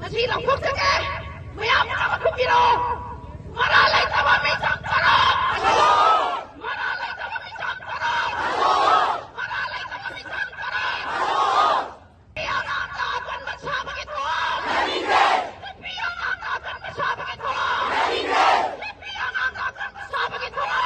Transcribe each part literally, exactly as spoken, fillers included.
ꯃꯁꯤ ꯂꯧꯊꯣꯛꯆꯒꯦ꯫ ꯃꯌꯥꯝ ꯆꯥꯕ ꯊꯨꯞꯄꯤꯔꯣ꯫ ꯃꯔꯥ ꯂꯩꯇꯕ ꯃꯤꯆꯝ ꯇꯔꯥ꯫ ꯃꯔꯥ ꯂꯩꯇꯕ ꯃꯤꯆꯝ ꯇꯔꯥ꯫ ꯃꯔꯥ ꯂꯩꯇꯕ ꯃꯤꯆꯝ ꯇꯔꯥ꯫ ꯅꯨꯄꯤ ꯑꯉꯥꯡꯗ ꯑꯀꯟꯕ ꯁꯥꯕꯒꯤ ꯊꯧꯔꯥꯡ꯫ ꯅꯨꯄꯤ ꯑꯉꯥꯡꯗ ꯑꯀꯟꯕ ꯁꯥꯕꯒꯤ ꯊꯧꯔꯥꯡ꯫ ꯅꯨꯄꯤ ꯑꯉꯥꯡꯗ ꯑꯀꯟꯕ ꯁꯥꯕꯒꯤ ꯊꯧꯔꯥꯡ꯫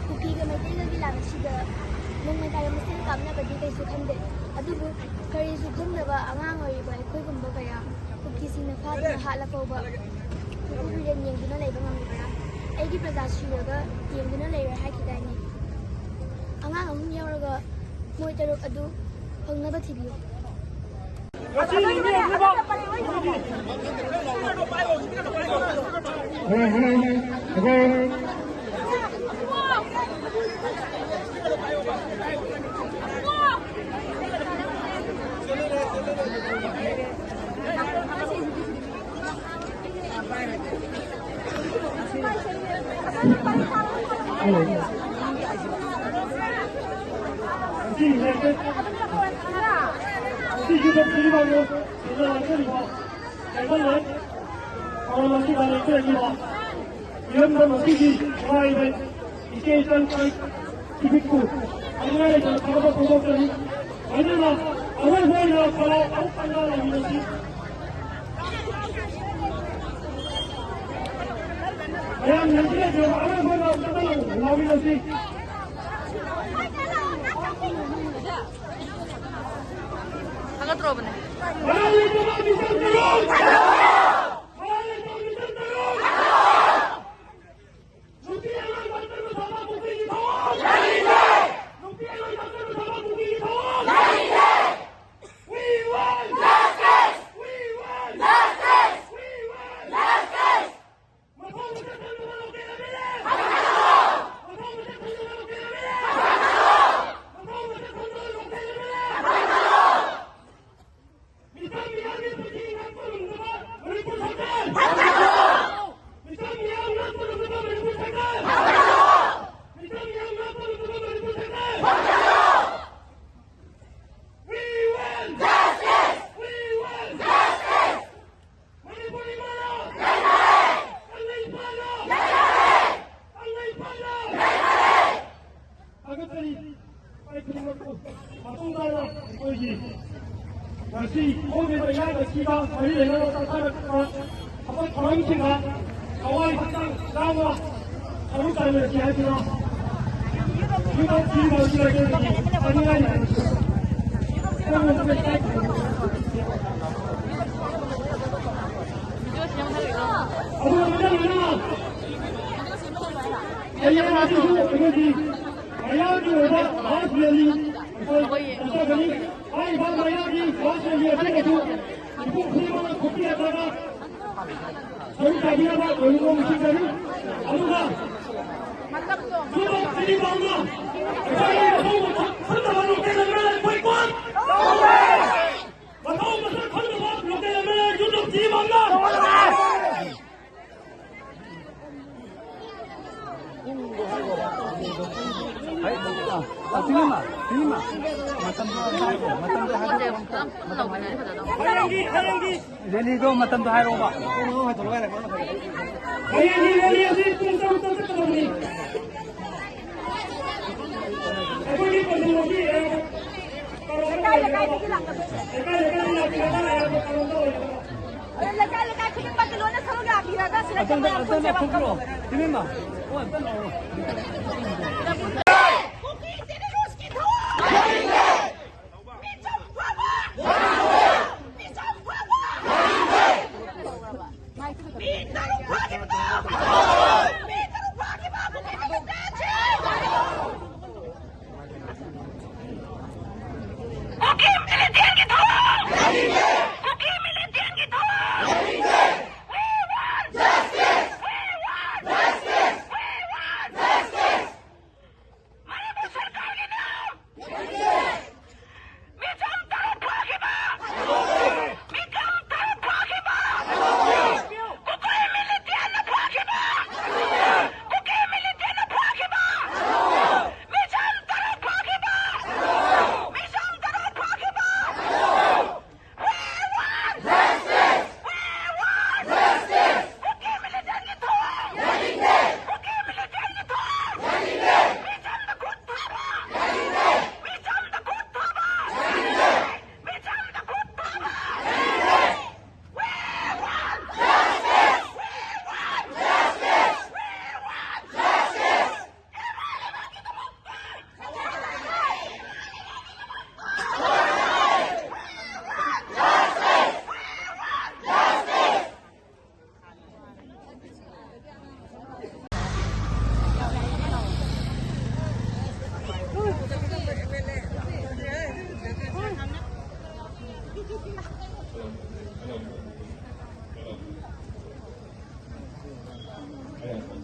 ꯀꯨꯀꯤꯒ ꯃꯩꯇꯩꯒꯒꯤ ꯂꯥꯟ ꯑꯁꯤꯗ ꯅꯣꯡꯃꯩ ꯄꯥꯏꯕ ꯃꯁꯦꯟ ꯀꯥꯞꯅꯕꯗꯤ ꯀꯩꯁꯨ ꯈꯟꯗꯦ꯫ ꯑꯗꯨꯕꯨ ꯀꯔꯤꯁꯨ ꯈꯪꯗꯕ ꯑꯉꯥꯡ ꯑꯣꯏꯔꯤꯕ ꯑꯩꯈꯣꯏꯒꯨꯝꯕ ꯀꯌꯥ ꯀꯨꯀꯤꯁꯤꯡꯅ ꯐꯥꯗꯨꯅ ꯍꯥꯠꯂ ꯐꯥꯎꯕ ꯄꯨꯄꯨ ꯕꯤꯔꯦꯟ ꯌꯦꯡꯗꯨꯅ ꯂꯩꯕ ꯉꯝꯂꯤꯕ꯭ꯔꯥ? ꯑꯩꯒꯤ ꯄ꯭ꯔꯖꯥ ꯁꯤꯔꯒ ꯌꯦꯡꯗꯨꯅ ꯂꯩꯔꯣꯏ ꯍꯥꯏꯈꯤꯗꯥꯏꯅꯦ? ꯑꯉꯥꯡ ꯑꯍꯨꯝ ꯌꯥꯎꯔꯒ ꯃꯣꯏ ꯇꯔꯨꯛ ꯑꯗꯨ ꯐꯪꯅꯕ ꯊꯤꯕꯤꯌꯨ꯫ ꯏꯔꯝꯗꯝ ꯑꯁꯤꯒꯤ ꯅꯨꯡꯉꯥꯏꯕ ꯏꯆꯦ ꯏꯆꯟ ꯏꯕꯤꯛꯄꯨ ꯊꯃꯣꯏ ꯂꯩꯇꯅ ꯊꯥꯒꯠꯄ ꯐꯣꯡꯗꯣꯛꯆꯔꯤ꯫ ꯂꯣꯏꯅꯅ ꯑꯔꯣꯏꯕ ꯑꯣꯏꯅ ꯈꯣꯜꯂꯥꯎ ꯑꯃꯨꯛ ꯀꯟꯅ ꯂꯥꯎꯃꯤꯟꯅꯁꯤ꯫ ꯃꯌꯥꯝ ꯂꯦꯡꯁꯤꯜꯂꯁꯤ, ꯑꯔꯣꯏꯕ ꯑꯣꯏꯅ ꯑꯃꯨꯛ ꯀꯟꯅ ꯂꯥꯎꯃꯤꯟꯅꯁꯤ꯫ ꯊꯥꯒꯠꯇ꯭ꯔꯣꯕꯅꯦ꯫ ꯃꯔꯥꯜ ꯂꯩꯇꯕ ꯃꯤꯆꯝ ꯇꯔꯨꯛ! ꯃꯔꯥꯜ ꯂꯩꯇꯕ ꯃꯤꯆꯝ ꯇꯔꯨꯛ! ꯅꯨꯄꯤ ꯑꯉꯥꯡ ꯗꯥꯛꯇꯔ ꯃꯁꯥꯕ ꯄꯨꯈ꯭ꯔꯤꯒꯤ ꯊꯧꯑꯣꯡ! ꯅꯨꯄꯤ ꯑꯉꯥꯡ ꯗꯥꯛꯇꯔ ꯃꯁꯥꯕ ꯄꯨꯈ꯭ꯔꯤꯒꯤ ꯊꯧꯑꯣꯡ! We want justice! We want justice! We want justice! ꯃꯊꯧ ꯃꯁꯛ ꯈꯪꯗꯕ ꯂꯣꯀꯦꯜ ꯑꯦꯝ ꯑꯦꯜ ꯑꯦ! ꯃꯊꯧ ꯃꯁꯛ ꯈꯪꯗꯕ ꯂꯣꯀꯦꯜ ꯑꯦꯝ ꯑꯦꯜ ꯑꯦ! ꯃꯊꯧ ꯃꯁꯛ ꯈꯪꯗꯕ ꯂꯣꯀꯦꯜ ꯑꯦꯝ ꯑꯦꯜ ꯑꯦ! ꯃꯤꯆꯝ ꯃꯤꯌꯥꯝꯒꯤ ꯄꯨꯟꯁꯤ ꯉꯥꯛꯄ ꯉꯝꯗꯕ ꯃꯅꯤꯄꯨꯔ ꯁꯔꯀꯥꯔ! ꯃꯤꯆꯝ ꯃꯤꯌꯥꯝ ꯉꯥꯛꯄ ꯉꯝꯗꯕ ꯃꯅꯤꯄꯨꯔ ꯁꯔꯀꯥꯔ! ꯃꯤꯆꯝ ꯃꯤꯌꯥꯝ ꯉꯥꯛꯄ ꯉꯝꯗꯕ ꯃꯅꯤꯄꯨꯔ ꯁꯔꯀꯥꯔ! We want justice! We want justice! Manipur ꯏꯃꯥ ꯂꯩꯕꯥꯛ! ꯀꯪꯂꯩꯄꯥꯛ! ꯀꯪꯂꯩꯄꯥꯛ! ꯊꯥꯒꯠꯆꯔꯤ꯫ ꯑꯩ ꯈꯨꯗꯤꯡꯃꯛꯄꯨ ꯃꯇꯨꯡ ꯇꯥꯅ ꯑꯩꯈꯣꯏꯒꯤ ꯉꯁꯤ ꯍꯧꯈꯤꯕ ꯏꯔꯥꯡ ꯑꯁꯤꯒ ꯃꯔꯤ ꯂꯩꯅꯕ ꯆꯠꯊꯔꯛꯄ ꯊꯕꯛ ꯊꯧꯔꯝꯁꯤꯡꯗ ꯊꯋꯥꯏ ꯍꯛꯆꯥꯡ ꯌꯥꯎꯅ ꯁꯔꯨꯛ ꯌꯥꯃꯤꯟꯅꯁꯤ ꯍꯥꯏꯗꯨꯅ ꯌꯨꯝꯗ ꯊꯤꯕ ꯑꯁꯤ ꯂꯩꯀꯥꯏꯗꯒꯤ ꯆꯠꯅꯤꯡꯉꯥꯏ ꯂꯩꯔꯕꯁꯨ ꯈꯣꯡ ꯑꯗꯨ ꯂꯩꯀꯥꯏ ꯑꯗꯨꯒ ꯂꯣꯏꯅꯅ ꯍꯌꯦꯡ ꯑꯁꯤꯁꯨ ꯑꯩꯈꯣꯏꯒꯤ ꯃꯌꯥꯝꯒꯤ ꯑꯣꯏꯕ ꯃꯥꯁ ꯔꯦꯂꯤ ꯑꯩꯈꯣꯏ ꯆꯠꯆꯒꯅꯤ꯫ ꯍꯥꯏꯔꯤꯕ ꯃꯌꯥꯝꯒꯤ ꯃꯥꯁ ꯔꯦꯂꯤ ꯑꯁꯤꯗꯁꯨ ꯃꯤꯄꯨꯝ ꯈꯨꯗꯤꯡꯃꯛꯅ ꯈꯣꯝꯕꯤꯔꯛꯂꯒ ꯁꯔꯨꯛ ꯌꯥꯕꯤꯅꯕ ꯂꯣꯏꯅꯃꯛ ꯅꯤꯡꯁꯤꯡꯖꯔꯤ꯫ ꯑꯗꯨꯒ ꯁꯤꯕ ꯁꯤꯗꯤ ꯄꯥꯝꯅ ꯑꯩꯈꯣꯏꯒꯤ ꯃꯊꯧ ꯃꯁꯛ ꯈꯪꯗꯕ ꯂꯣꯀꯦꯜ ꯑꯦꯝ ꯑꯦꯜ ꯑꯦ ꯑꯩꯈꯣꯏ ꯀꯣꯟ ꯃꯊꯧ ꯃꯁꯛ ꯈꯪꯗꯕ ꯂꯣꯀꯦꯜ ꯑꯦꯝ ꯑꯦꯜ ꯑꯦ ꯌꯨꯝ ꯁꯤꯗꯤ ꯄꯥꯝꯅ ꯔꯦꯂꯤꯗꯣ ꯃꯇꯝꯗꯣ ꯍꯥꯏꯔꯛꯑꯣꯕ꯫ ꯍꯌꯦꯡꯒꯤ ꯔꯦꯂꯤ ꯑꯁꯤ ꯄꯨꯡ ꯇꯔꯨꯛꯇ ꯆꯠꯀꯗꯕꯅꯤ꯫ ꯑꯩꯈꯣꯏꯒꯤ ꯄꯟꯊꯨꯡ ꯑꯁꯤ ꯂꯩꯀꯥꯏ ꯂꯩꯀꯥꯏꯗꯒꯤ ꯂꯥꯛꯀꯗꯣꯏꯅꯦ꯫ ꯂꯩꯀꯥꯏ ꯂꯩꯀꯥꯏꯗꯒꯤ ꯂꯥꯛꯄꯤꯔꯒ ꯂꯩꯀꯥꯏ ꯂꯩꯀꯥꯏ ꯈꯨꯗꯤꯡꯃꯛꯀꯤ ꯂꯣꯏꯅ ꯁꯔꯨꯛ ꯌꯥꯕꯤꯔꯒ ꯁꯤꯗ ꯃꯌꯥꯝ ꯄꯨꯟꯖꯕ ꯑꯃ ꯀꯧꯔꯣ꯫ ꯏꯕꯦꯝꯃ, ꯑꯣ, ꯑꯝꯇ ꯂꯥꯛꯑꯣ꯫ ꯀꯨꯀꯤ ꯇꯦꯔꯣꯔꯤꯁꯀꯤ ꯊꯧꯑꯣꯏ! ꯃꯤꯆꯝ ꯐꯕ! ꯃꯤꯆꯝ ꯐꯕ! ꯃꯤ ꯇꯔꯨꯛ ꯐꯥꯈꯤꯕꯗꯣ! ꯃꯤ ꯇꯔꯨꯛ ꯐꯥꯈꯤꯕ ꯀꯨꯀꯤ ꯃꯤꯂꯤꯇꯦꯟꯁꯤꯡ! ꯀꯨꯀꯤ ꯃꯤꯂꯤꯇꯦꯟꯒꯤ ꯊꯧꯑꯣꯏ! ꯀꯨꯀꯤ ꯃꯤꯂꯤꯇꯦꯟꯒꯤ ꯊꯧꯑꯣꯏ! We want justice! We want justice! We want justice! Manipur ꯁꯔꯀꯥꯔꯒꯤꯅ ꯃꯤꯆꯝ ꯇꯔꯨꯛ ꯐꯥꯈꯤꯕ! ꯃꯤꯆꯝ ꯇꯔꯨꯛ ꯐꯥꯈꯤꯕ! ꯀꯨꯀꯤ ꯃꯤꯂꯤꯇꯦꯟꯅ ꯐꯥꯈꯤꯕ! ꯍꯣꯏ, ꯍꯣꯏ꯫